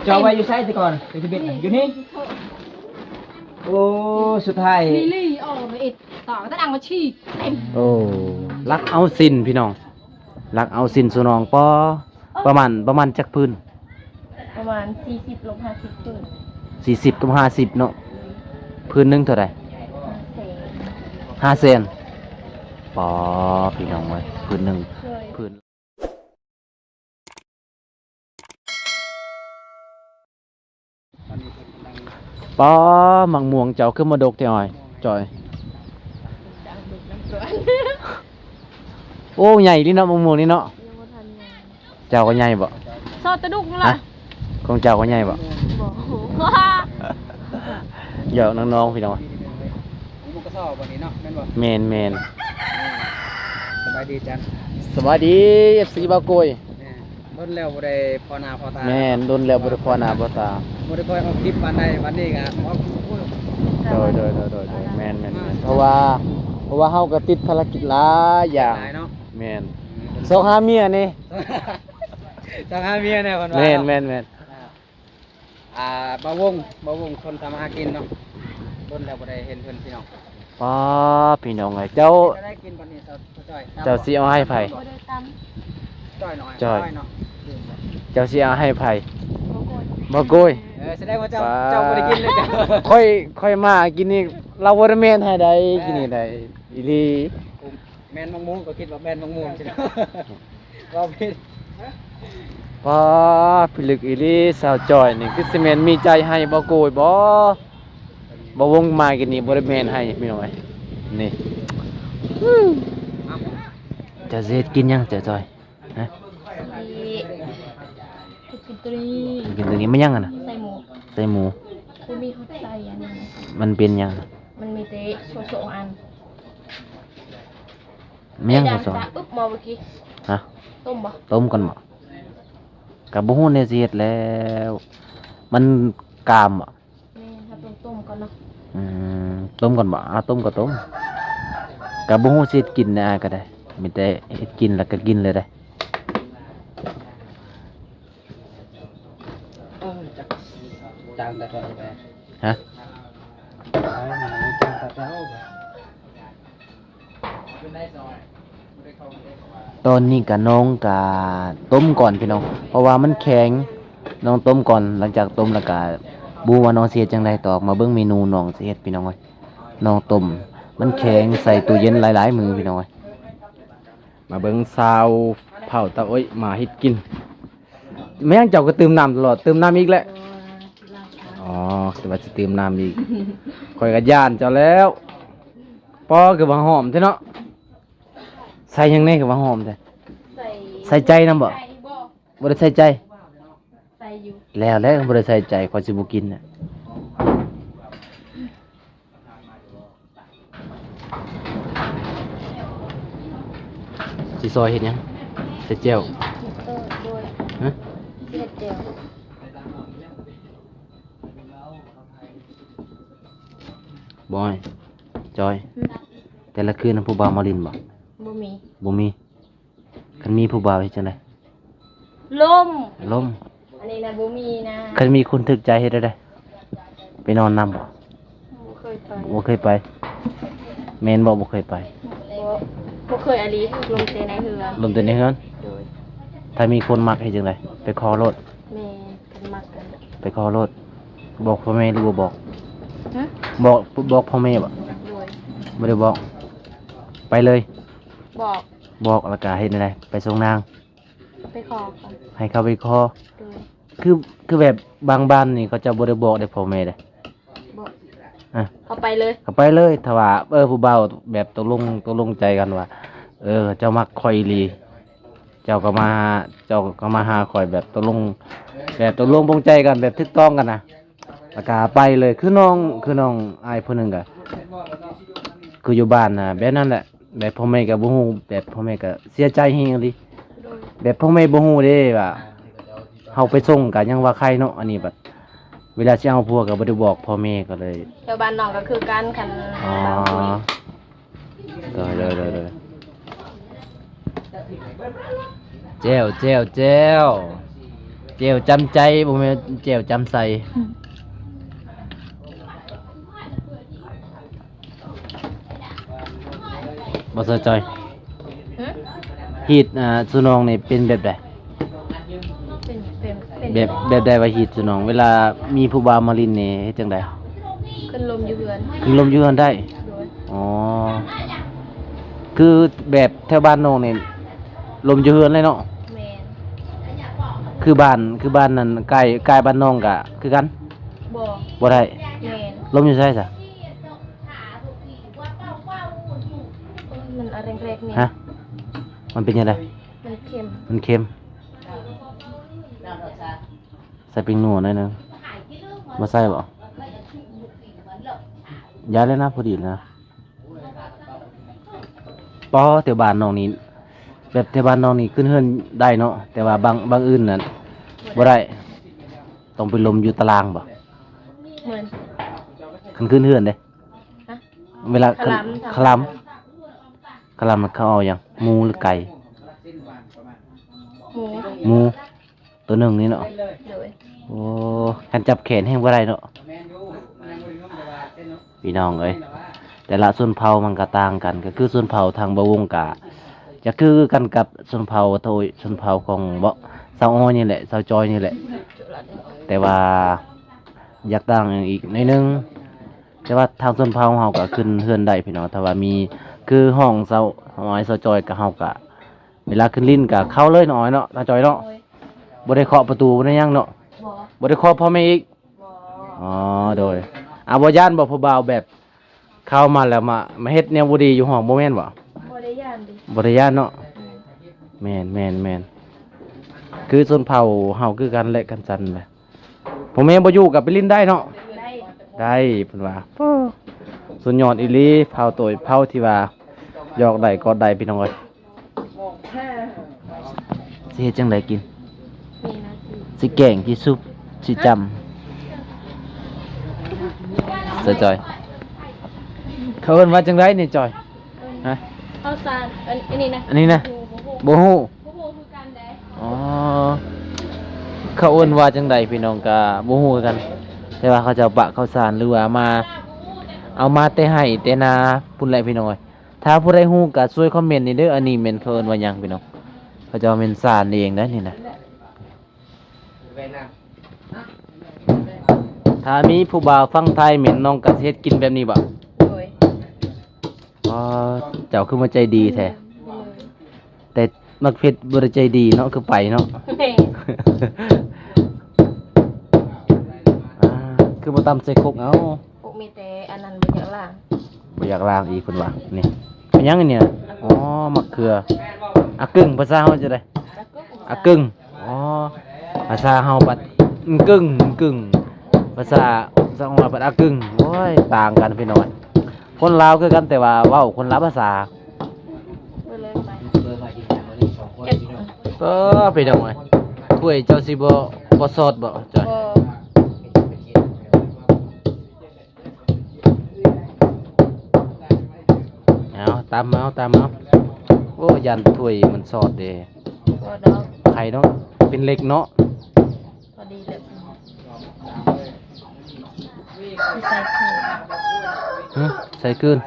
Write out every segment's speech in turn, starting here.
ຈະເອົາໄວ້ຢູ່ໃສແຕ່ກ່ອນ? ເປັນທະບຽນຢູ່ນີ້. ໂອ້ ສຸດທ້າຍ ນີ້ລີ້ ອອກເອັດຕໍ່ຕະດັງມາຊີເຕັມ. ໂອ້ ລັກເອົາສິນພີ່ນ້ອງ ລັກເອົາສິນສູ່ນ້ອງ. ປໍ ປະມານ ປະມານຈັກຜືນ? ປະມານສີ່ສິບລົບຫ້າສິບຜືນ. ສີ່ສິບກັບຫ້າສິບເນາະ. ຜືນໜຶ່ງເທົ່າໃດ? ຫ້າແສນ. ຫ້າແສນ. ປໍ ພີ່ນ້ອງເອີຍ ຜືນໜຶ່ງ ໂດຍ ຜືນ ປ້າ ໝາກມ່ວງເຈົ້າຄືມາດົກແທ້ອ້ອຍ ຈອຍ? ໂອ້ ໃຫຍ່ດີເນາະ ໝາກມ່ວງນີ້ເນາະ. ເຈົ້າກໍໃຫຍ່ບໍ່? ຊອດຕະດຸກລະ. ຮະ? ຂອງເຈົ້າກໍໃຫຍ່ບໍ່? ບໍ່. ຢອກນ້ອງໆ ພີ່ນ້ອງ. ໝູ່ກະຊອບບໍ່ນີ້ເນາະ ແມ່ນບໍ່? ແມ່ນໆ. ສະບາຍດີຈັນ. ສະບາຍດີ ເອັຟຊີ ບ່າວໂກຍ. ດົນແລ້ວບໍ່ໄດ້ພໍໜ້າພໍຕາ. ແມ່ນ ດົນແລ້ວບໍ່ໄດ້ພໍໜ້າພໍຕາ ບໍ່ໄດ້ຄ່ອຍອອກຄລິບປານໃດ. ບັດນີ້ກະອອກ. ໂດຍໆໆໆ ແມ່ນໆໆ. ເພາະວ່າ ເພາະວ່າເຮົາກໍຕິດພາລະກິດຫຼາຍຢ່າງ. ຫຼາຍເນາະ. ແມ່ນ. ຊອກຫາເມຍນີ້ ຊອກຫາເມຍແດ່ເພິ່ນວ່າ. ແມ່ນໆໆ. ອ່າ ບ່າວວົງ ບ່າວວົງຄົນທຳມາຫາກິນເນາະ ດົນແລ້ວບໍ່ໄດ້ເຫັນເພິ່ນພີ່ນ້ອງ. ປ້າ ພີ່ນ້ອງເອີຍ ເຈົ້າ ເຈົ້າຊິເອົາໃຫ້ໃຜ? ຈ້ອຍນ້ອຍ ຈ້ອຍ ເຈົ້າຊິເອົາໃຫ້ໃຜ? ບ່າວໂກຍ. ເອີ ສະແດງວ່າເຈົ້າ ເຈົ້າບໍ່ໄດ້ກິນເລີຍ. ຂ້ອຍ ຂ້ອຍມາກິນນີ້ ລາວບໍ່ໄດ້ແມ່ນໃຫ້ໃດ. ກິນນີ້ໄດ້ອີ່ຫຼີ. ແມ່ນໝາກມ່ວງ ກໍຄິດວ່າແມ່ນໝາກມ່ວງ. ເວົ້າຜິດ. ປ້າ ພິລຶກອີ່ຫຼີ ສາວຈ້ອຍນີ້ ຄືຊິແມ່ນມີໃຈໃຫ້ບ່າວໂກຍບໍ? ບ່າວວົງມາກິນນີ້ບໍ່ໄດ້ແມ່ນໃຫ້ພີ່ນ້ອງເອີຍ. ນີ້ ເຈົ້າຊິເຮັດກິນຫຍັງ ສາວຈ້ອຍ? ຮະ? ກິນໂຕນີ້ ກິນໂຕນີ້. ມັນຫຍັງຫັ້ນນະ? ໃສ່ໝູ ໃສ່ໝູ. ບໍ່ມີຮອດໃສ່ອັນນີ້. ມັນເປັນຫຍັງ? ມັນມີແຕ່ໂຊະໆ ອັນ. ແມ່ນຫຍັງ ສອງ ອຶບມາເມື່ອກີ້? ຮະ? ຕົ້ມບໍ່? ຕົ້ມກ່ອນບໍ່? ກໍບໍ່ຮູ້ແນວຊິເຮັດແລ້ວ ມັນກາມບໍ່? ແມ່ນ ເຮົາຕ້ອງຕົ້ມກ່ອນເນາະ. ອືມ ຕົ້ມກ່ອນບໍ່? ເອົາ ຕົ້ມກໍຕົ້ມ ກໍບໍ່ຮູ້ຊິເຮັດກິນແນວໃດກໍໄດ້ ມີແຕ່ເຮັດກິນແລ້ວກໍກິນເລີຍເດ້. ເອີ ຈັກ ຈາງແຕ່ເຊົ້າແລ້ວ. ຮະ? ເອົາ ມາ ຈາງແຕ່ເຊົ້າ. ຕອນນີ້ກະນ້ອງກະຕົ້ມກ່ອນພີ່ນ້ອງ ເພາະວ່າມັນແຂງ ນ້ອງຕົ້ມກ່ອນ. ຫຼັງຈາກຕົ້ມແລ້ວກະບໍ່ຮູ້ວ່ານ້ອງຊິເຮັດຈັ່ງໃດຕໍ່. ມາເບິ່ງເມນູນ້ອງຊິເຮັດພີ່ນ້ອງເອີຍ. ນ້ອງຕົ້ມ ມັນແຂງ ໃສ່ຕູ້ເຢັນຫຼາຍໆມື້ພີ່ນ້ອງເອີຍ. ມາເບິ່ງສາວເຜົ່າຕາໂອ້ຍມາເຮັດກິນ. ແມ່ນຫຍັງເຈົ້າກໍຕື່ມນ້ຳຕະຫຼອດ? ຕື່ມນ້ຳອີກແຫຼະ. ອໍ ຄືວ່າຊິຕື່ມນ້ຳອີກ. ຂ້ອຍກໍຢ້ານເຈົ້າແລ້ວ. ປໍ ຄືວ່າຫອມແທ້ເນາະ. ໃສ່ຫຍັງແດ່ ຄືວ່າຫອມແທ້? ໃສ່ ໃສ່ໃຈນຳບໍ່? ບໍ່ ບໍ່ໄດ້ໃສ່ໃຈ. ໃສ່ຢູ່ ແລ້ວແຫຼະ ບໍ່ໄດ້ໃສ່ໃຈ ຂ້ອຍຊິບໍ່ກິນນະ. ຊິຊອຍເຮັດຫຍັງ? ເຮັດແຈ່ວ. ເອີ ໂດຍ. ຮະ? ເຮັດແຈ່ວ. ບອຍ ຈອຍ ແຕ່ລະຄືນນະ ຜູ້ບ່າວມາຫຼິ້ນບໍ່? ບໍ່ມີ ບໍ່ມີ. ຄັນມີຜູ້ບ່າວເຮັດຈັ່ງໃດ? ລົມ ລົມ. ອັນນີ້ນະບໍ່ມີນະ. ຄັນມີຄົນຖືກໃຈເຮັດແນວໃດ? ໄປນອນນຳບໍ່? ບໍ່ເຄີຍໄປ ບໍ່ເຄີຍໄປ. ແມ່ນບໍ່ ບໍ່ເຄີຍໄປ? ບໍ່ ບໍ່ເຄີຍອີ່ຫຼີ ລົມແຕ່ໃນເຮືອນ ລົມແຕ່ໃນເຮືອນ. ໂດຍ. ຖ້າມີຄົນມັກເຮັດຈັ່ງໃດ? ໄປຂໍໂລດ. ແມ່ນ ຄັນມັກກັນ ໄປຂໍໂລດ. ບອກພໍ່ແມ່ຫຼືບໍ່ບອກ? ຮະ? ບອກ ບອກພໍ່ແມ່ບໍ່? ໂດຍ. ບໍ່ໄດ້ບອກ ໄປເລີຍ. ບອກ ບອກແລ້ວກະເຮັດແນວໃດ? ໄປສົ່ງນາງ ໄປຂໍກ່ອນ ໃຫ້ເຂົາໄປຂໍ. ໂດຍ. ຄື ຄືແບບບາງບ້ານນີ້ເຂົາເຈົ້າບໍ່ໄດ້ບອກເດ້ພໍ່ແມ່ເດ້. ບອກ ອະ ເຂົາໄປເລີຍ ເຂົາໄປເລີຍ. ຖ້າວ່າ ເອີ ຜູ້ບ່າວແບບຕົກລົງ ຕົກລົງໃຈກັນວ່າ ເອີ ເຈົ້າມັກຂ້ອຍອີ່ຫຼີ ເຈົ້າກໍມາຫາ ເຈົ້າກໍມາຫາຂ້ອຍ ແບບຕົກລົງ ແບບຕົກລົງປົງໃຈກັນ ແບບຖືກຕ້ອງກັນນະ ແລ້ວກະໄປເລີຍ. ຄືນ້ອງ ຄືນ້ອງອ້າຍຜູ້ໜຶ່ງກະ ຄືຢູ່ບ້ານນະ ແບບນັ້ນແຫຼະ. ແບບພໍ່ແມ່ກໍບໍ່ຮູ້ ແບບພໍ່ແມ່ກໍເສຍໃຈແຮງອີ່ຫຼີ. ໂດຍ. ແບບພໍ່ແມ່ບໍ່ຮູ້ເດ້ວ່າເຮົາໄປສົ່ງກໍຍັງວ່າໄຄເນາະ. ອັນນີ້ບັດເວລາຊິເອົາຜົວກໍບໍ່ໄດ້ບອກພໍ່ແມ່ ກໍເລີຍ. ແຖວບ້ານນ້ອງກໍຄືກັນ ຄັນ ອໍ ໂດຍໆໆໆ. ແຈ່ວ ແຈ່ວ ແຈ່ວ. ແຈ່ວຈຳໃຈ ບໍ່ແມ່ນແຈ່ວຈຳໃສ. ບໍ່ ສາວຈອຍ ຫຶ? ຮີດ ອ່າ ສຸນອງນີ້ເປັນແບບໃດ? ເປັນ ເປັນ ເປັນ ແບບ ແບບໃດວ່າຮີດສຸນອງ? ເວລາມີຜູ້ບ່າວມາຫຼິ້ນນີ້ເຮັດຈັ່ງໃດ? ຂຶ້ນລົມຢູ່ເຮືອນ. ຂຶ້ນລົມຢູ່ເຮືອນໄດ້? ໂດຍ. ອໍ ຄືແບບແຖວບ້ານນ້ອງນີ້ລົມຢູ່ເຮືອນເລີຍເນາະ? ແມ່ນ. ຄືບ້ານ ຄືບ້ານນັ້ນ ໃກ້ ໃກ້ບ້ານນ້ອງກະຄືກັນ? ບໍ່ ບໍ່ໄດ້. ແມ່ນ. ລົມຢູ່ໃສຊະ? ມັນອາແຣກໆ ນີ້. ຮະ? ມັນເປັນຈັ່ງໃດ? ມັນເຄັມ. ມັນເຄັມ. ໃສ່ແປ້ງນົວໜ້ອຍໜຶ່ງ. ບໍ່ໃສ່ບໍ? ຢ່າແລ້ວນະ ພໍດີແລ້ວນະ. ປາ ແຖວບ້ານນ້ອງນີ້ ແບບແຖວບ້ານນ້ອງນີ້ຂຶ້ນເຮືອນໄດ້ເນາະ ແຕ່ວ່າບາງ ບາງອື່ນນັ້ນບໍ່ໄດ້ ຕ້ອງໄປລົມຢູ່ຕາລ່າງບໍ? ແມ່ນ. ຄັນຂຶ້ນເຮືອນເດ້? ຮະ? ເວລາ ຄະລຳ ຄະລຳ ຄະລຳເຂົາເອົາຫຍັງ? ໝູ ຫຼື ໄກ່? ໝູ ໝູ ໂຕໜຶ່ງນີ້ເນາະ? ໂດຍ. ໂອ້ ຄັນຈັບແຂນແຮງບໍ່ໄດ້ເນາະ. ພີ່ນ້ອງເອີຍ ແຕ່ລະຊົນເຜົ່າມັນກະຕ່າງກັນ ກະຄືຊົນເຜົ່າທາງບ່າວວົງກະຈະຄືກັນກັບຊົນເຜົ່າ ໂທ ຊົນເຜົ່າຂອງ ເບາະ ສາວອ້ອຍນີ້ແຫຼະ ສາວຈອຍນີ້ແຫຼະ ແຕ່ວ່າຢາກຕ່າງອີກໜ້ອຍໜຶ່ງ. ແຕ່ວ່າທາງຊົນເຜົ່າເຮົາກະຂຶ້ນເຮືອນໄດ້ພີ່ນ້ອງ ຖ້າວ່າມີ ຄືຫ້ອງສາວອ້ອຍ ສາວຈອຍກະ ເຮົາກະ ເວລາຂຶ້ນຫຼິ້ນກະເຂົ້າເລີຍເນາະ ອ້ອຍເນາະ ສາວຈອຍເນາະ. ໂດຍ. ບໍ່ໄດ້ເຄາະປະຕູ ບໍ່ໄດ້ຫຍັງເນາະ? ບໍ່. ບໍ່ໄດ້ເຄາະພໍ່ແມ່ອີກ? ອໍ ໂດຍ. ອາ ບໍ່ຢ້ານບໍ່ ຜູ້ບ່າວແບບເຂົ້າມາແລ້ວມາ ມາເຮັດແນວບໍ່ດີຢູ່ຫ້ອງ ບໍ່ແມ່ນບໍ? ບໍ່ໄດ້ຢ້ານເດ. ບໍ່ໄດ້ຢ້ານເນາະ? ແມ່ນ ແມ່ນ ແມ່ນ ແມ່ນ. ຄືຊົນເຜົ່າເຮົາຄືກັນແຫຼະ ຄັນຊັ້ນນະ ພໍ່ແມ່ບໍ່ຢູ່ກໍໄປຫຼິ້ນໄດ້ເນາະ? ໄດ້ ໄດ້ ເພິ່ນວ່າ. ໂອ້ ສຸດຍອດອີ່ຫຼີ ເຜົ່າໂຕ ເຜົ່າທີ່ວ່າຢອກໄດ້ກອດໄດ້ພີ່ນ້ອງເອີຍ. ຊິເຮັດຈັ່ງໃດກິນ? ນີ້ນະ ຊິແກງ ຊິຊຸບ ຊິຈ້ຳ? ສາວຈອຍ ເຂົາເອີ້ນວ່າຈັ່ງໃດນີ້ຈອຍ? ຮະ? ເຂົ້າສານ ອັນ ອັນນີ້ນະ ອັນນີ້ນະ ບໍ່ຮູ້ ບໍ່ຮູ້ ບໍ່ຮູ້ຄືກັນເດ້. ອໍ ເຂົາເອີ້ນວ່າຈັ່ງໃດພີ່ນ້ອງກະບໍ່ຮູ້ຄືກັນ ແຕ່ວ່າເຂົາເຈົ້າປະເຂົ້າສານ ຫຼືວ່າມາ ເອົາມາແຕ່ໄຮ່ແຕ່ນາພຸ້ນແຫຼະພີ່ນ້ອງເອີຍ. ຖ້າຜູ້ໃດຮູ້ກໍຊ່ວຍຄອມເມັນນີ້ເດີ້ ອັນນີ້ແມ່ນເຂົາເອີ້ນວ່າຫຍັງພີ່ນ້ອງ? ເຂົາເຈົ້າແມ່ນສານເອງໄດ໋ນີ້ນະ. ຖ້າມີຜູ້ບ່າວຝັ່ງໄທແມ່ນນ້ອງກໍຊິເຮັດກິນແບບນີ້ບໍ? ໂດຍ. ອໍ ເຈົ້າຄືມາໃຈດີແທ້. ໂດຍ. ແຕ່ໝາກເຜັດບໍ່ໄດ້ໃຈດີເນາະ ຄືໄປເນາະ. ແມ່ນ. ອ່າ ຄືບໍ່ຕຳໃສ່ຄົກເອົາ? ພວກມີແຕ່ອັນນັ້ນບໍ່ຢາກລ້າງ. ບໍ່ຢາກລ້າງອີກເພິ່ນວ່າ. ນີ້ ເປັນຫຍັງອັນນີ້? ອໍ ໝາກເຂືອ. ອາກຶ່ງ ພາສາເຮົາຈັ່ງໃດ? ອາກຶ່ງ. ອໍ ພາສາເຮົາບັດ ອາກຶ່ງ ອາກຶ່ງ. ພາສາສາວອ້ອຍບັດອາກຶ່ງ. ໂອ້ຍ ຕ່າງກັນພີ່ນ້ອງ. ຄົນລາວຄືກັນ ແຕ່ວ່າເວົ້າຄົນລະພາສາ. ເອີ ພີ່ນ້ອງເອີຍ ຖ້ວຍເຈົ້າຊິບໍ່ ບໍ່ສອດບໍ່? ເຈົ້າ ບໍ່. ເອົາ ຕຳເອົາ ຕຳເອົາ. ໂອ້ ຢ້ານຖ້ວຍມັນສອດເດ້. ບໍ່ດອກ. ໄຂ່ເນາະ ເປັນເຫຼັກເນາະ. ພໍດີແລ້ວ ໃສ່ຄືນ. ຫຶ? ໃສ່ຄືນ?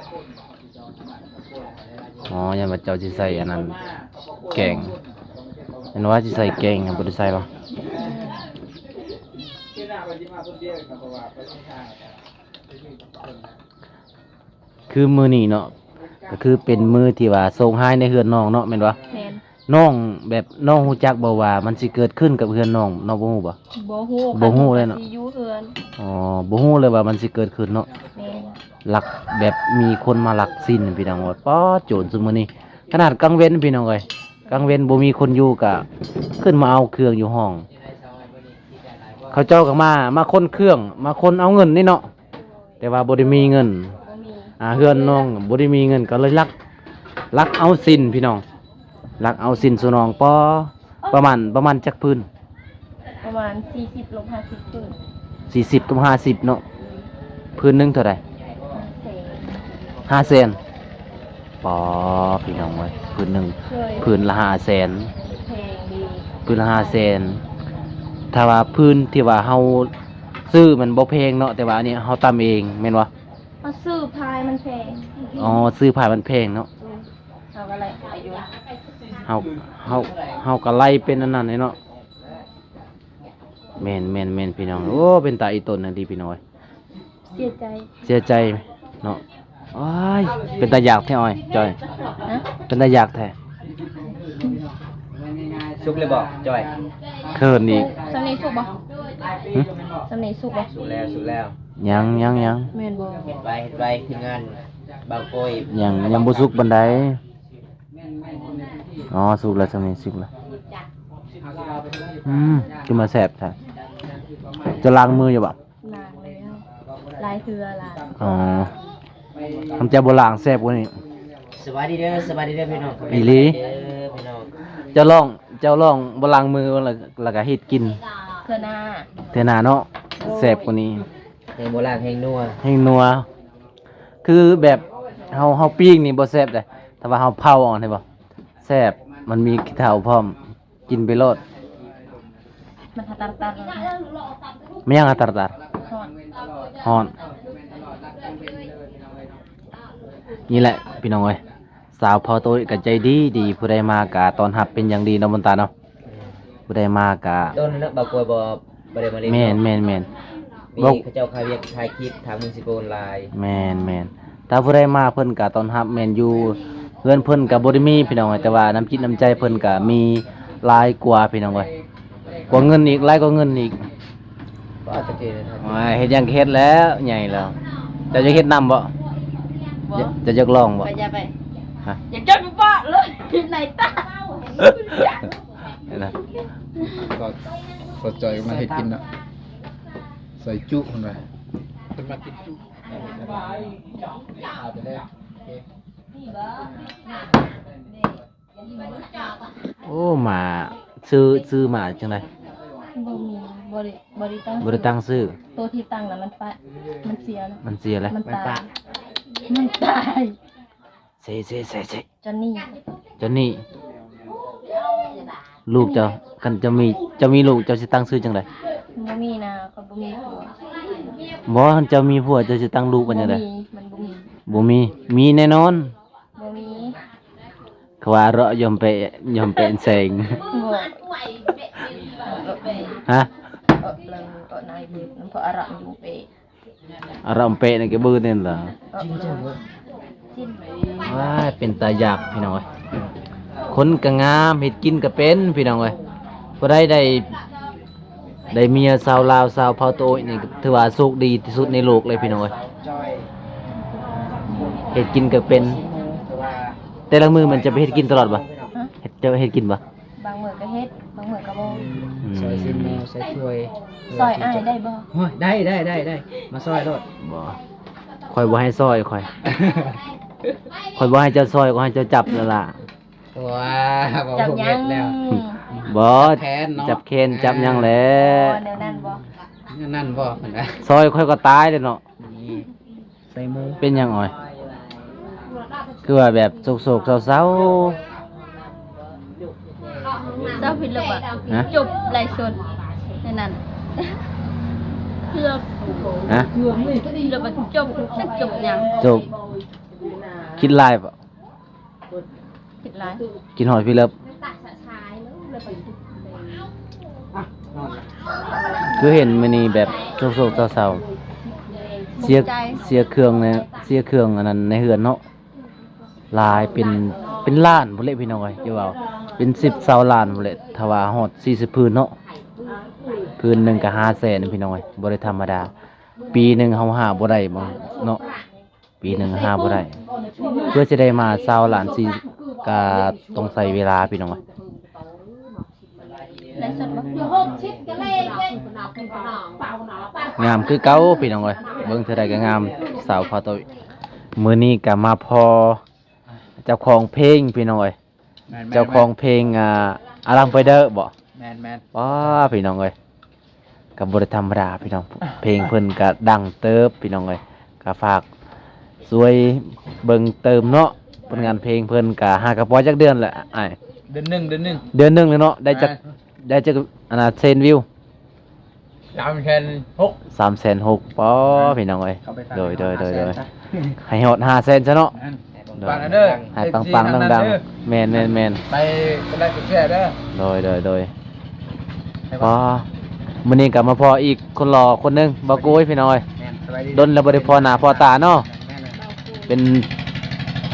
ອໍ ຢ້ານວ່າເຈົ້າຊິໃສ່ອັນນັ້ນ ແກງ. ແມ່ນວ່າຊິໃສ່ແກງ ຍັງບໍ່ໄດ້ໃສ່ຫວາ? ຄືມື້ນີ້ເນາະ ກໍຄືເປັນມື້ທີ່ວ່າໂຊກຮ້າຍໃນເຮືອນນ້ອງເນາະ ແມ່ນບໍ່? ແມ່ນ. ນ້ອງ ແບບນ້ອງຮູ້ຈັກບໍ່ວ່າມັນຊິເກີດຂຶ້ນກັບເຮືອນນ້ອງ? ນ້ອງບໍ່ຮູ້ບໍ່? ບໍ່ຮູ້. ບໍ່ຮູ້ເລີຍເນາະ? ຄັນວ່າຊິຢູ່ເຮືອນ. ອໍ ບໍ່ຮູ້ເລີຍວ່າມັນຊິເກີດຂຶ້ນເນາະ. ແມ່ນ. ລັກ ແບບມີຄົນມາລັກສິນພີ່ນ້ອງເອີຍ. ປ້າ ໂຈນຊຸມມື້ນີ້ ຂະໜາດກາງເວັນພີ່ນ້ອງເອີຍ ກາງເວັນບໍ່ມີຄົນຢູ່ກະຂຶ້ນມາເອົາເຄື່ອງຢູ່ຫ້ອງ. ເຂົາເຈົ້າກໍມາ ມາຄົ້ນເຄື່ອງ ມາຄົ້ນເອົາເງິນນີ້ເນາະ. ແຕ່ວ່າບໍ່ໄດ້ມີເງິນ. ບໍ່ມີ. ອ່າ ເຮືອນນ້ອງບໍ່ໄດ້ມີເງິນ ກໍເລີຍລັກ ລັກເອົາສິນພີ່ນ້ອງ ລັກເອົາສິນສະໜອງ. ປໍ ປະມານ ປະມານຈັກຜືນ? ປະມານສີ່ສິບລົບຫ້າສິບຜືນ. ສີ່ສິບກັບຫ້າສິບເນາະ. ຜືນໜຶ່ງເທົ່າໃດ? ຫ້າແສນ. ປາ ພີ່ນ້ອງເອີຍ ຜືນໜຶ່ງ ເຄີຍ ຜືນລະຫ້າແສນ. ແພງດີ. ຜືນລະຫ້າແສນ. ຖ້າວ່າພື້ນທີ່ວ່າເຮົາຊື້ມັນບໍ່ແພງເນາະ, ແຕ່ວ່າອັນນີ້ເຮົາຕຳເອງແມ່ນບໍ່? ເຮົາຊື້ພາຍມັນແພງ. ອໍ ຊື້ພາຍມັນແພງເນາະ. ເຮົາກໍໄລ່ອາຍຸ ເຮົາ ເຮົາ ເຮົາກໍໄລ່ເປັນອັນນັ້ນເນາະ. ແມ່ນໆໆ ພີ່ນ້ອງ. ໂອ້ ເປັນຕາອີ່ຕົນນັ້ນຕິພີ່ນ້ອງເອີຍ. ເສຍໃຈ ເສຍໃຈເນາະ. ໂອ້ຍ ເປັນຕາຢາກແທ້ອ້ອຍ ຈ້ອຍ. ຮະ? ເປັນຕາຢາກແທ້. ສຸກແລ້ວບໍ່ ຈ້ອຍ? ເຂີນອີກ. ສ່ຳນີ້ສຸກບໍ່? ຫຶ? ສ່ຳນີ້ສຸກບໍ່? ສຸກແລ້ວ ສຸກແລ້ວ. ຍັງ ຍັງ ຍັງ. ແມ່ນບໍ່? ເຮັດໄວ ເຮັດໄວ ທີມງານບ່າວໂກຍ. ຍັງ ຍັງບໍ່ສຸກປານໃດ. ອໍ ສຸກແລ້ວ ສ່ຳນີ້ສຸກແລ້ວ. ອືມ ຄືມາແຊບແທ້. ຈະລ້າງມືຢູ່ບໍ່? ລ້າງແລ້ວ ຫຼາຍເທື່ອລະ. ອໍ ຄັນເຈົ້າບໍ່ລ້າງແຊບກວ່ານີ້. ສະບາຍດີເດີ ສະບາຍດີເດີພີ່ນ້ອງ. ອີ່ຫຼີ ເດີພີ່ນ້ອງ. ເຈົ້າລອງ ເຈົ້າລອງບໍ່ລ້າງມື ແລ້ວ ແລ້ວກໍເຮັດກິນ ເທື່ອໜ້າ ເທື່ອໜ້າເນາະ. ໂດຍ ແຊບກວ່ານີ້. ແຮງບໍ່ລ້າງແຮງນົວ ແຮງນົວ. ຄືແບບເຮົາ ເຮົາປີ້ງນີ້ບໍ່ແຊບເດ້, ຖ້າວ່າເຮົາເຜົາເອົາເຫັນບໍ່ ແຊບ. ມັນມີຂີ້ເຖົ່າພ້ອມ. ກິນໄປໂລດ. ມັນຫາຕັນໆ ແມ່ນຫຍັງຫາຕັນໆ? ຮ້ອນ ຮ້ອນ. ນີ້ແຫຼະພີ່ນ້ອງເອີຍ ສາວເຜົ່າໂຕຍກໍໃຈດີດີ, ຜູ້ໃດມາກໍຕ້ອນຮັບເປັນຢ່າງດີເນາະ ບຸນຕາເນາະ. ຜູ້ໃດມາກໍ ໂດນແລ້ວ ບ່າວໂກຍບໍ່ ບໍ່ໄດ້ມາຫຼິ້ນ. ແມ່ນໆໆ ມີເຂົາເຈົ້າຂາຍວຽກຂາຍຄລິບທາງເມືອງເຊໂປນຫຼາຍ. ແມ່ນໆ ຖ້າຜູ້ໃດມາເພິ່ນກໍຕ້ອນຮັບ. ແມ່ນ ຢູ່ເຮືອນເພິ່ນກໍບໍ່ໄດ້ມີພີ່ນ້ອງເອີຍ, ແຕ່ວ່ານ້ຳຈິດນ້ຳໃຈເພິ່ນກໍມີຫຼາຍກວ່າພີ່ນ້ອງເອີຍ, ກວ່າເງິນອີກ ຫຼາຍກວ່າເງິນອີກ. ວ່າແຕ່ກີ້ນະ ໂອ້ຍ ເຮັດຫຍັງກໍເຮັດແລ້ວ ໃຫຍ່ແລ້ວ. ເຈົ້າຢາກເຮັດນຳບໍ່? ບໍ່. ເຈົ້າຢາກລອງບໍ່? ໄປ ຢ່າໄປ. ຮະ? ຢາກຈົນປະເລີຍໃນຕາ. ເຫັນນະ ສາວ ສາວຈ້ອຍກໍມາເຮັດກິນເນາະ ຊອຍຈຸເພິ່ນວ່າ ເພິ່ນມັກກິນຈຸ. ເອົາໄປເລີຍ ໂອເຄ. ໂອ້ ໝາ ຊື່ ຊື່ໝາຈັ່ງໃດ? ບໍ່ມີ ບໍ່ໄດ້ ບໍ່ໄດ້ຕັ້ງ ບໍ່ໄດ້ຕັ້ງຊື່. ໂຕທີ່ຕັ້ງນະມັນປະ ມັນເສຍແລ້ວ ມັນເສຍແລ້ວ ມັນຕາຍ ມັນຕາຍ. ເຊ ເຊ ເຊ ເຊ ຈອນນີ້ ຈອນນີ້. ລູກເຈົ້າ ຄັນເຈົ້າມີ ເຈົ້າມີລູກ ເຈົ້າຊິຕັ້ງຊື່ຈັ່ງໃດ? ບໍ່ມີນະ ຂ້ອຍບໍ່ມີຜົວ. ບໍ່ ຄັນເຈົ້າມີຜົວ ເຈົ້າຊິຕັ້ງລູກວ່າຈັ່ງໃດ? ບໍ່ມີ ມັນບໍ່ມີ ບໍ່ມີ. ມີແນ່ນອນ? ບໍ່ມີ. ເຂົາວ່າເລາະຢອມເປ ຢອມເປແສງ. ບໍ່ ຮະ? ເອີ ເອີ ນາຍເບີນຳ ເພາະອາຣະຢູ່ເປ. ອາຣອມເປະນີ້ກໍບືດນີ້ລະ. ວ້າຍ ເປັນຕາຢາກພີ່ນ້ອງເອີຍ. ຄົນກໍງາມ ເຮັດກິນກໍເປັນພີ່ນ້ອງເອີຍ. ຜູ້ໃດໄດ້ ໄດ້ເມຍຊາວລາວ ຊາວເຜົ່າໂຕຍນີ້ ຖືວ່າໂຊກດີທີ່ສຸດໃນໂລກເລີຍພີ່ນ້ອງເອີຍ. ເຮັດກິນກໍເປັນ. ແຕ່ລະມື້ມັນຈະໄປເຮັດກິນຕະຫຼອດບໍ່? ຮະ? ເຮັດ ເຈົ້າເຮັດກິນບໍ່? ບາງມື້ກໍເຮັດ ບາງມື້ກໍບໍ່. ອືມ ຊອຍເສັ້ນໝູ່ ຊອຍຖ້ວຍ ຊອຍອ້າຍໄດ້ບໍ່? ໂອ້ຍ ໄດ້ ໄດ້ ໄດ້ ໄດ້ ມາຊອຍໂລດ. ບໍ່ ຂ້ອຍບໍ່ໃຫ້ຊອຍ ຂ້ອຍ ຂ້ອຍບໍ່ໃຫ້ເຈົ້າຊອຍ ຂ້ອຍໃຫ້ເຈົ້າຈັບນັ້ນລະ. ວ້າ ຈັບຫຍັງ? ບໍ່ ຈັບແຂນເນາະ ຈັບແຂນ ຈັບຫຍັງແຫຼະ. ອໍ ແນວນັ້ນບໍ່? ແນວນັ້ນບໍ່? ເພິ່ນວ່າ ຊອຍຂ້ອຍກໍຕາຍແລ້ວເນາະ. ນີ້ ໃສ່ໝູ່ ເປັນຫຍັງອອຍ? ຄືວ່າແບບໂສກໆເສົ້າໆ. ເຈົ້າຜິດແລ້ວບໍ່? ຮະ? ຈົບໄລຟ໌ສົດແນວນັ້ນ ເພື່ອ ຮະ? ແລ້ວກໍຈົບ ຈັກຈົບຫຍັງ? ຈົບ ຄິດຫຼາຍບໍ່? ຄິດຫຼາຍ ຄິດຮອດພີ່ເລີບ. ຄືເຫັນມື້ນີ້ແບບໂສກໆເສົ້າໆ ເສຍ ເສຍເຄື່ອງໃນ ເສຍເຄື່ອງອັນນັ້ນໃນເຮືອນເນາະ. ຫຼາຍເປັນ ເປັນລ້ານພຸ້ນແຫຼະພີ່ນ້ອງເອີຍ ຢ່າເວົ້າ ເປັນສິບຊາວລ້ານພຸ້ນແຫຼະ ຖ້າວ່າຮອດສີ່ສິບຜືນເນາະ. ຜືນໜຶ່ງກໍຫ້າແສນພີ່ນ້ອງເອີຍ ບໍ່ໄດ້ທຳມະດາ. ປີໜຶ່ງເຮົາຫາບໍ່ໄດ້ເນາະ ປີໜຶ່ງຫາບໍ່ໄດ້ ເພື່ອຊິໄດ້ມາຊາວລ້ານສີ່ ກໍຕ້ອງໃຊ້ເວລາພີ່ນ້ອງເອີຍ. ໄລຟ໌ສົດບໍ່? ງາມຄືເກົ່າພີ່ນ້ອງເອີຍ ເບິ່ງເທື່ອໃດກໍງາມ ສາວພາໂຕຍ. ມື້ນີ້ກໍມາພໍ້ເຈົ້າຂອງເພງພີ່ນ້ອງເອີຍ ແມ່ນໆໆ ເຈົ້າຂອງເພງ ອ່າ ອາລັງໄປເດີບໍ່? ແມ່ນໆ ປ້າ ພີ່ນ້ອງເອີຍ ກໍບໍ່ໄດ້ທຳມະດາພີ່ນ້ອງ ເພງເພິ່ນກໍດັງເຕີບພີ່ນ້ອງເອີຍ ກໍຝາກຊ່ວຍເບິ່ງເຕີມເນາະ ຜົນງານເພງເພິ່ນກໍຫາກະປ່ອຍຈັກເດືອນແຫຼະອ້າຍ? ເດືອນໜຶ່ງ ເດືອນໜຶ່ງ ເດືອນໜຶ່ງເລີຍເນາະ ໄດ້ຈັກ ອ່າ ໄດ້ຈັກ ອັນນ່າ ເຊນວິວ? ສາມແສນຫົກ ສາມແສນຫົກ ປໍ ພີ່ນ້ອງເອີຍ. ເຂົ້າໄປຝາກ ໂດຍ ໃຫ້ ໂດຍ ຮອດ ໂດຍ ຫ້າແສນຊະ ໂດຍ ສາມແສນຊະເນາະ. ແມ່ນ ໂດຍ ຝາກແລ້ວເດີ ໃຫ້ປັງໆ ເອັຟຊີ ທັງນັ້ນເດີ. ແມ່ນ ແມ່ນ ແມ່ນ ໄປກົດໄລ້ກົດແຊເດີ. ໂດຍ ໂດຍ ໂດຍ ໃຫ້ ປໍ ມື້ນີ້ກໍມາພໍ້ອີກຄົນຫຼໍ່ຄົນໜຶ່ງ ບ່າວໂກຍ ພີ່ນ້ອງເອີຍ. ແມ່ນ ສະບາຍດີ ດົນແລ້ວບໍ່ໄດ້ພໍ້ໜ້າພໍ້ຕາເນາະ. ແມ່ນ ເປັນ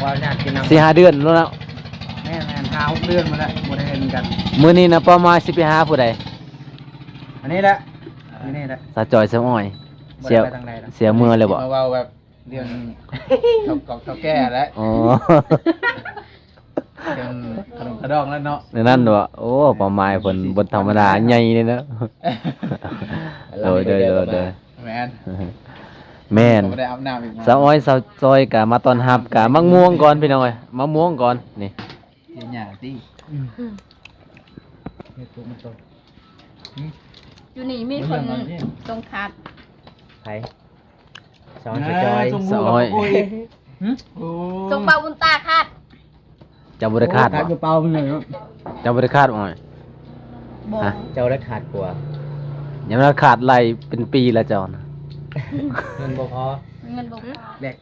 ວ່າຍາກກິນນ້ຳ ສີ່ຫ້າເດືອນແລ້ວເນາະ. ແມ່ນໆ ຫ້າຫົກເດືອນມາແລ້ວ ບໍ່ໄດ້ເຫັນກັນ. ມື້ນີ້ນະ ເປົ້າໝາຍຊິໄປຫາຜູ້ໃດ? ອັນນີ້ແຫຼະ ຢູ່ນີ້ແຫຼະ ສາວຈ້ອຍ ສາວອ້ອຍ. ບໍ່ໄດ້ໄປທາງໃດດອກ ເສຍເມືອແລ້ວບໍ່? ມາເວົ້າແບບເລື່ອງເຖົ້າກອກເຖົ້າແກ່ແຫຼະ. ອໍ ເລື່ອງຂະໜົງຂະດອງແລ້ວເນາະ. ແນວນັ້ນບໍ່? ໂອ້ ເປົ້າໝາຍເພິ່ນບໍ່ທຳມະດາ ໃຫຍ່ເລີຍເນາະ. ໂດຍ ໂດຍ ໂດຍ ໂດຍ ແມ່ນ ແມ່ນ ບໍ່ໄດ້ອາບນ້ຳອີກ. ສາວອ້ອຍ ສາວຈ້ອຍກະມາຕ້ອນຮັບ ກະໝາກມ່ວງກ່ອນ ພີ່ນ້ອງເອີຍ ໝາກມ່ວງກ່ອນນີ້. ກິນຫຍ້າຕິ ອືມ ເຮັດປຸກມັນໂຕ. ຢູ່ນີ້ມີຄົນສົ່ງຂາດ. ໃຜ? ສາວອ້ອຍ ສາວຈ້ອຍ ສາວອ້ອຍ. ຫຶ? ໂອ້ ສົ່ງເບົາບຸນຕາຂາດ. ເຈົ້າບໍ່ໄດ້ຂາດບໍ່? ຂາດຢູ່ເປົາມັນເລີຍເນາະ. ເຈົ້າບໍ່ໄດ້ຂາດບໍ່? ບໍ່. ຮະ? ເຈົ້າໄດ້ຂາດກວ່າ. ຍັງບໍ່ໄດ້ຂາດ ໄລ່ເປັນປີແລ້ວເຈົ້ານະ. ເງິນບໍ່ພໍ ເງິນບໍ່ພ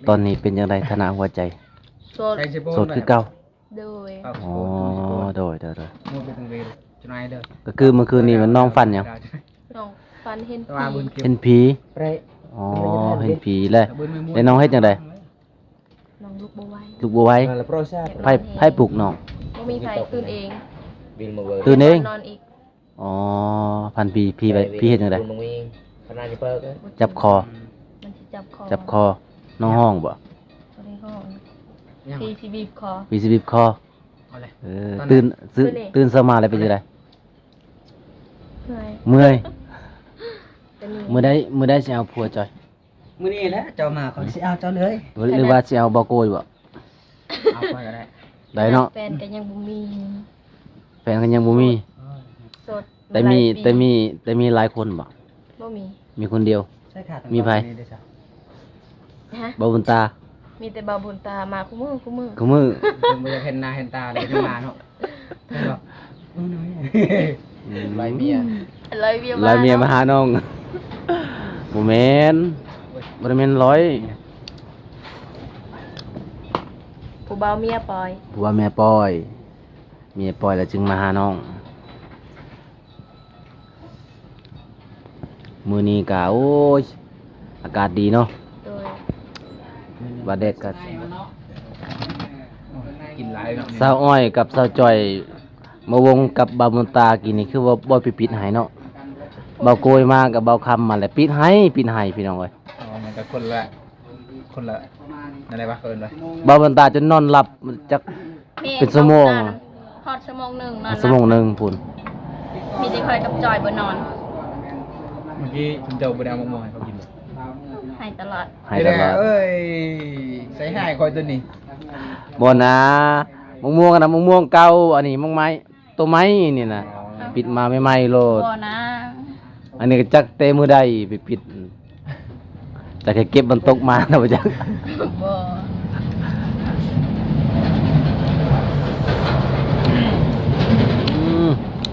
ໍ. ຕອນນີ້ເປັນຈັ່ງໃດຖານະຫົວໃຈ? ໂສດ ໂສດຄືເກົ່າ. ໂດຍ ອໍ ໂດຍ ໂດຍ ໂດຍ. ກໍຄືມື້ຄືນນີ້ມັນນ້ອງຝັນຫຍັງ? ນ້ອງຝັນເຫັນຜີ ເຫັນຜີ. ອໍ ເຫັນຜີແລ້ວ ແລ້ວນ້ອງເຮັດຈັ່ງໃດ? ນ້ອງລຸກບໍ່ໄຫວ ລຸກບໍ່ໄຫວ. ໃຜ ໃຜປຸກນ້ອງ? ບໍ່ມີໃຜ ຕື່ນເອງ ຕື່ນເອງ. ນອນອີກ. ອໍ ຝັນຜີ ຜີໄປ ຜີເຮັດຈັ່ງໃດ? ຈັບຄໍ ມັນຊິຈັບຄໍ ຈັບຄໍ. ນ້ອງຮ້ອງບໍ່? ບໍ່ໄດ້ຮ້ອງ. ຜີຊິບີບຄໍ ຜີຊິບີບຄໍ. ເອີ ຕື່ນ ຕື່ນເຊົ້າມາແລ້ວເປັນຈັ່ງໃດ? ເມື່ອຍ ເມື່ອຍ. ມື້ໃດ ມື້ໃດຊິເອົາຜົວຈ້ອຍ? ມື້ນີ້ແຫຼະ ເຈົ້າມາຂ້ອຍຊິເອົາເຈົ້າເລີຍ. ຫຼືວ່າຊິເອົາບໍ່ໂກຍບໍ່? ເອົາຂ້ອຍກໍໄດ້ ໄດ້ເນາະ. ແຟນກໍຍັງບໍ່ມີ ແຟນກໍຍັງບໍ່ມີ. ໂສດ ແຕ່ມີ ແຕ່ມີ ແຕ່ມີຫຼາຍຄົນບໍ່? ບໍ່ມີ ມີຄົນດຽວ. ມີໃຜ? ຮະ? ບ່າວບຸນຕາ. ມີແຕ່ບ່າວບຸນຕາມາຄູ່ມື້ ຄູ່ມື້ ຄູ່ມື້. ເພິ່ນບໍ່ຢາກເຫັນໜ້າເຫັນຕາເລີຍ ຍັງມາເນາະ. ອືມ ໄລ່ເມຍ ໄລ່ເມຍ ໄລ່ເມຍມາຫານ້ອງ. ບໍ່ແມ່ນ ບໍ່ໄດ້ແມ່ນຮ້ອຍ. ຜູ້ບ່າວເມຍປ່ອຍ ຜູ້ບ່າວເມຍປ່ອຍ. ເມຍປ່ອຍແລ້ວຈຶ່ງມາຫານ້ອງ. ມື້ນີ້ກະ ໂອ້ຍ ອາກາດດີເນາະ. ໂດຍ ວ່າແດດກະ ກິນຫຼາຍເນາະ. ສາວອ້ອຍກັບສາວຈ້ອຍ ມາວົງກັບບ່າວບຸນຕາກີ້ນີ້ ຄືວ່າບໍ່ໄປປິດໃຫ້ເນາະ. ບ່າວໂກຍມາກັບບ່າວຄຳມາແລ້ວ ປິດໃຫ້ ປິດໃຫ້ ພີ່ນ້ອງເອີຍ. ອໍ ມັນກະຄົນລະ ຄົນລະ ນັ້ນແຫຼະວ່າເອີ້ນວ່າ ບ່າວບຸນຕາຈົນນອນຫຼັບຈັກ ແມ່ນ ເປັນຊົ່ວໂມງ ຮອດຊົ່ວໂມງໜຶ່ງນອນ ຊົ່ວໂມງໜຶ່ງພຸ້ນ. ມີແຕ່ຂ້ອຍກັບຈອຍບໍ່ນອນ. ເມື່ອກີ້ຈຸມເຈົ້າບໍ່ໄດ້ເອົາໝາກມ່ວງໃຫ້ເຂົາກິນບໍ່? ໃຫ້ຕະຫຼອດ ໃຫ້ຕະຫຼອດ. ເອີຍ ໃສ່ຮ້າຍຂ້ອຍໂຕນີ້. ບໍ່ນາ ໝາກມ່ວງນະ ໝາກມ່ວງເກົ່າ ອັນນີ້ໝາກໄມ້ ໂຕໄມ້ນີ້ນະ ອໍ ປິດມາໃໝ່ໆໂລດ. ບໍ່ນາ ອັນນີ້ກໍຈັກແຕ່ມື້ໃດໄປປິດ ຈັກໃຫ້ເກັບມັນຕົກມານະບໍ່ຈັກ. ບໍ່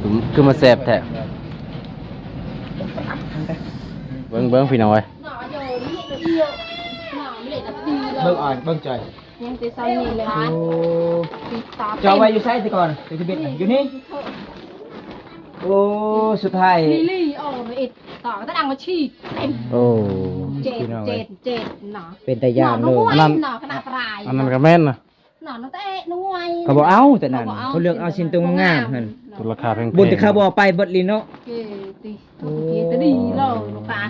ອືມ ຄື ຄືມາແຊບແທ້. ເບິ່ງ ເບິ່ງ ພີ່ນ້ອງເອີຍ ເບິ່ງອ່ອນ ເບິ່ງຈ່ອຍ. ຍັງແຕ່ຊ່ຳນີ້ແຫຼະ. ໂອ້ ຕິດຕາ ເຈົ້າໄວ້ຢູ່ໃສແຕ່ກ່ອນ? ຢູ່ທີ່ເບັດນະ ຢູ່ນີ້. ໂອ້ ສຸດທ້າຍ ລີ່ລີ່ ອໍ ເອັດຕາກະດັງມາຊີເຕັມ. ໂອ້ ເຈັດ ພີ່ນ້ອງເອີຍ ເຈັດ ເຈັດນະ ເປັນຕາຢ້ານເລີຍ. ອັນນັ້ນ ຂະໜາດປາຍ ອັນນັ້ນກະແມ່ນນະ ນະ ແຕ່ໜ່ວຍ ເຂົາບໍ່ເອົາ ແຕ່ນັ້ນ ເຂົາເລືອກເອົາຊີ້ນໂຕງາມຫັ້ນ. ລາຄາແພງໆ ບຸນທີ່ເຂົາບໍ່ເອົາໄປເບິດລີເນາະ. ເກຕິ ໂອ້ ເກຕະດີເລີຍຕາ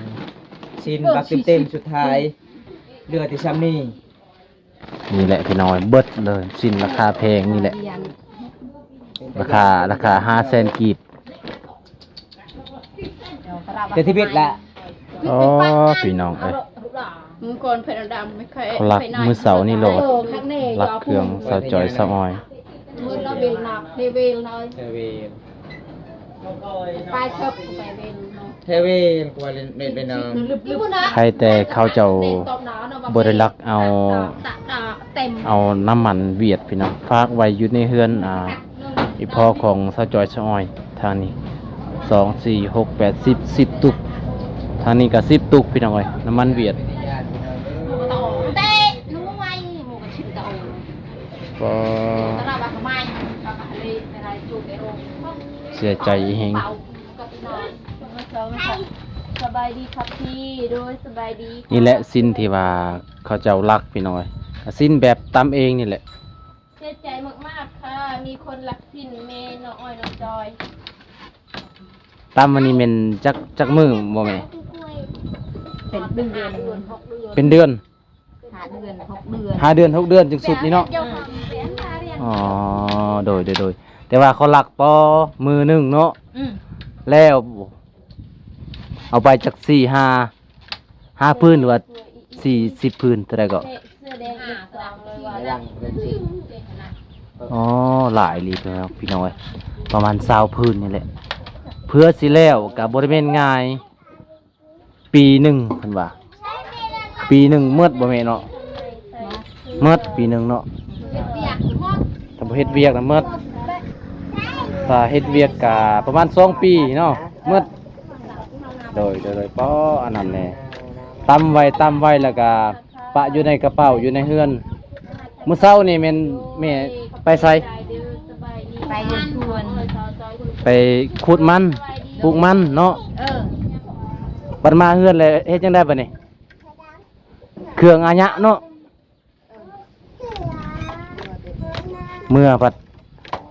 ຊີ້ນບັກເຕັມໆ ສຸດທ້າຍເຫຼືອແຕ່ຊ່ຳນີ້. ນີ້ແຫຼະພີ່ນ້ອງ ເບິດເລີຍ ຊີ້ນລາຄາແພງນີ້ແຫຼະ ລາຄາ ລາຄາຫ້າແສນກີບ. ແຕ່ທີ່ເບັດລະ ອໍ ພີ່ນ້ອງເອີຍ ມື້ກ່ອນເພິ່ນດຳ ເຂົາລັກມື້ເສົານີ້ໂລດ ລັກເຄື່ອງສາວຈ່ອຍສາວອ້ອຍ. ໄປເຊີບໄປເວັນເນາະ ແທ້ເວນກວ່າເລັນເປັນເນາະ. ໃຜແຕ່ເຂົາເຈົ້າບໍ່ໄດ້ລັກເອົາ ເອົານ້ຳມັນຫວຽດພີ່ນ້ອງ ຝາກໄວ້ຢູ່ໃນເຮືອນ ອາ ອີ່ພໍ່ຂອງສາວຈ່ອຍສາວອ້ອຍ. ທາງນີ້ ສອງ ສີ່ ຫົກ ແປດ ສິບ ສິບຕຸກ ທາງນີ້ກໍສິບຕຸກ ພີ່ນ້ອງເອີຍ ນ້ຳມັນຫວຽດ. ເສຍໃຈແຮງ. ສະບາຍດີຄັບພີ່. ໂດຍ ສະບາຍດີ. ນີ້ແຫຼະ ຊີ້ນທີ່ວ່າເຂົາເຈົ້າລັກ ພີ່ນ້ອງເອີຍ ຊີ້ນແບບຕຳເອງນີ້ແຫຼະ. ເສຍໃຈມາກໆ ຄ່ະ ມີຄົນລັກຊີ້ນແມ່ນ້ອງອ້ອຍນ້ອງຈອຍ. ຕຳມື້ນີ້ແມ່ນຈັກ ຈັກມື້ບໍ່ແມ່? ເປັນເດືອນ ເປັນເດືອນ ຫ້າເດືອນ ຫົກເດືອນ ຫ້າເດືອນ ຫົກເດືອນຈຶ່ງສຸກນີ້ເນາະ. ອໍ ໂດຍ ໂດຍ ໂດຍ ແຕ່ວ່າເຂົາລັກພໍມື້ໜຶ່ງເນາະ. ອືມ ແລ້ວເອົາໄປຈັກສີ່ຫ້າ ຫ້າພື້ນ ຫຼືວ່າສີ່ສິບພື້ນ ເທົ່າໃດກໍ? ອໍ ຫຼາຍອີ່ຫຼີພີ່ນ້ອງເອີຍ ປະມານຊາວພື້ນນີ້ແຫຼະ. ເພື່ອຊິແລ້ວກໍບໍ່ໄດ້ແມ່ນງ່າຍ ປີໜຶ່ງເພິ່ນວ່າ ປີໜຶ່ງໝົດບໍ່ແມ່ນເນາະ? ໝົດປີໜຶ່ງເນາະ. ຖ້າບໍ່ເຮັດວຽກນະໝົດ ຖ້າເຮັດວຽກກະປະມານສອງປີເນາະ ໝົດ. ໂດຍ ໂດຍ ໂດຍ ປໍ ອັນນັ້ນແຫຼະ ຕຳໄວ້ ຕຳໄວ້ ແລ້ວກະປະຢູ່ໃນກະເປົາ ຢູ່ໃນເຮືອນ. ມື້ເຊົ້ານີ້ແມ່ນແມ່ໄປໃສ? ໄປເຮັດສວນ ໄປຂຸດມັນ ປູກມັນເນາະ. ເອີ ບັດມາເຮືອນແລ້ວເຮັດຈັ່ງໃດບັດນີ້? ເຄື່ອງອາຍະເນາະ. ເມື່ອພັດ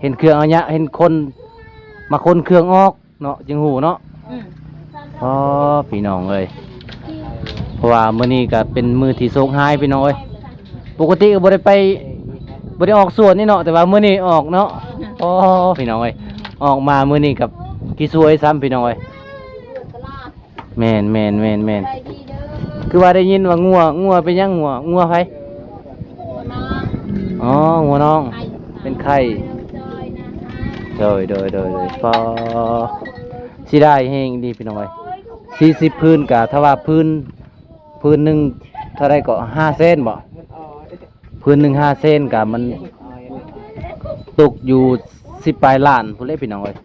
ເຫັນເຄື່ອງອາຍະ ເຫັນຄົນມາຂົນເຄື່ອງອອກເນາະ ຈຶ່ງຮູ້ເນາະ. ອືມ ອໍ ພີ່ນ້ອງເອີຍ ເພາະວ່າມື້ນີ້ກໍເປັນມື້ທີ່ໂຊກຮ້າຍ ພີ່ນ້ອງເອີຍ. ປົກກະຕິກໍບໍ່ໄດ້ໄປ ບໍ່ໄດ້ອອກສວນນີ້ເນາະ ແຕ່ວ່າມື້ນີ້ອອກເນາະ. ອໍ ພີ່ນ້ອງເອີຍ ອອກມາມື້ນີ້ກໍຂີ້ສວຍຊ້ຳ ພີ່ນ້ອງເອີຍ. ແມ່ນໆໆໆ ຄືວ່າໄດ້ຍິນວ່າງົວ ງົວເປັນຫຍັງ? ງົວ ງົວໃຜ? ອໍ ງົວນ້ອງ ເປັນໄຂ້. ໂດຍ ໂດຍ ໂດຍ ໂດຍ ປໍ ເສຍດາຍແຮງອີ່ຫຼີ ພີ່ນ້ອງເອີຍ. ສີ່ສິບພື້ນກະ ຖ້າວ່າພື້ນ ພື້ນໜຶ່ງເທົ່າໃດເກາະ? ຫ້າແສນບໍ? ພື້ນໜຶ່ງຫ້າແສນ ກະມັນຕົກຢູ່ສິບປາຍລ້ານພຸ້ນແຫຼະ ພີ່ນ້ອງເອີຍ.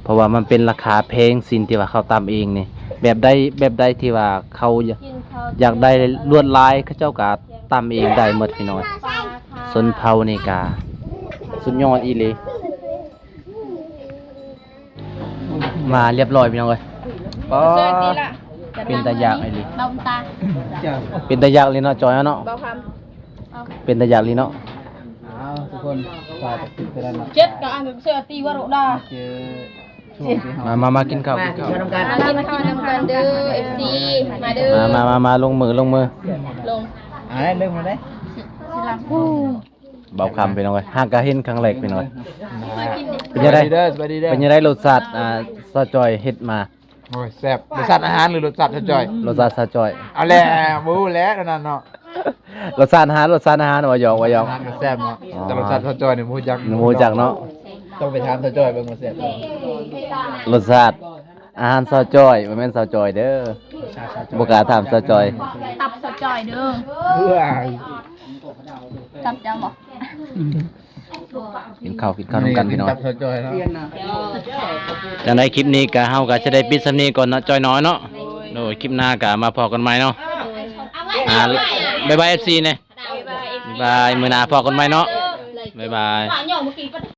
ເພາະວ່າມັນເປັນລາຄາແພງ ຊີ້ນທີ່ວ່າເຂົາຕຳເອງນີ້ ແບບໃດ ແບບໃດທີ່ວ່າເຂົາຢາກ ຢາກໄດ້ລວດລາຍ ເຂົາເຈົ້າກະຕຳເອງໄດ້ໝົດ ພີ່ນ້ອງເອີຍ. ຊົນເຜົ່ານີ້ກະສຸດຍອດອີ່ຫຼີ. ມາລຽບລ້ອຍ ພີ່ນ້ອງເອີຍ. ອໍ ເປັນຕາຢາກອີ່ຫຼີ ເບົາຕາ ເປັນຕາຢາກອີ່ຫຼີເນາະ ຈອຍເນາະ. ເປັນຕາຢາກອີ່ຫຼີເນາະ. ອ້າວ ທຸກຄົນ ຝາກຕິດຕາມເນາະ ເຈັດກໍອັນເສື້ອຕີວ່າໂຣດາ. ມາ ມາ ມາກິນເຂົ້າ ມາກິນເຂົ້ານຳກັນ ມາກິນເຂົ້ານຳກັນເດີ ເອັຟຊີ ມາເດີ. ມາ ມາ ມາ ມາ ລົງມື ລົງມື ລົງ ອ່າ ເລີ່ມເລີຍ. ເບົາຄຳ ພີ່ນ້ອງເອີຍ ຫາກະເຫັນຄັ້ງແລກ ພີ່ນ້ອງເອີຍ. ເປັນຈັ່ງໃດ? ສະບາຍດີເດີ ສະບາຍດີເດີ. ເປັນຈັ່ງໃດລົດຊາດ ອ່າ ສາວຈອຍເຮັດມາ? ໂອ້ຍ ແຊບ. ລົດຊາດອາຫານ ຫຼືລົດຊາດສາວຈອຍ? ລົດຊາດສາວຈອຍ. ເອົາແລ້ວ ບໍ່ຮູ້ແລ້ວນັ້ນເນາະ. ລົດຊາດອາຫານ ລົດຊາດອາຫານ ວ່າຫຍອກ ວ່າຫຍອກ. ອາຫານກໍແຊບເນາະ ອໍ ແຕ່ລົດຊາດສາວຈອຍນີ້ບໍ່ຮູ້ຈັກ ບໍ່ຮູ້ຈັກເນາະ. ຕ້ອງໄປຖາມສາວຈອຍເບິ່ງວ່າແຊບ. ລົດຊາດອາຫານສາວຈອຍ ບໍ່ແມ່ນສາວຈອຍເດີ ບໍ່ກ້າຖາມສາວຈອຍ. ຕັບສາວຈອຍເດີ. ຕັບເຈົ້າບໍ? ກິນເຂົ້າ ກິນເຂົ້ານຳກັນ ພີ່ນ້ອງ. ຈັງໃດຄລິບນີ້ກະ ເຮົາກະຊິໄດ້ປິດສ່ຳນີ້ກ່ອນເນາະ ຈອຍນ້ອຍເນາະ. ໂດຍ ຄລິບໜ້າກະມາພໍ້ກັນໃໝ່ເນາະ. ອ່າ ບາຍບາຍ ເອັຟຊີ ແດ່. ບາຍບາຍ ມື້ໜ້າພໍ້ກັນໃໝ່ເນາະ. ບາຍບາຍ.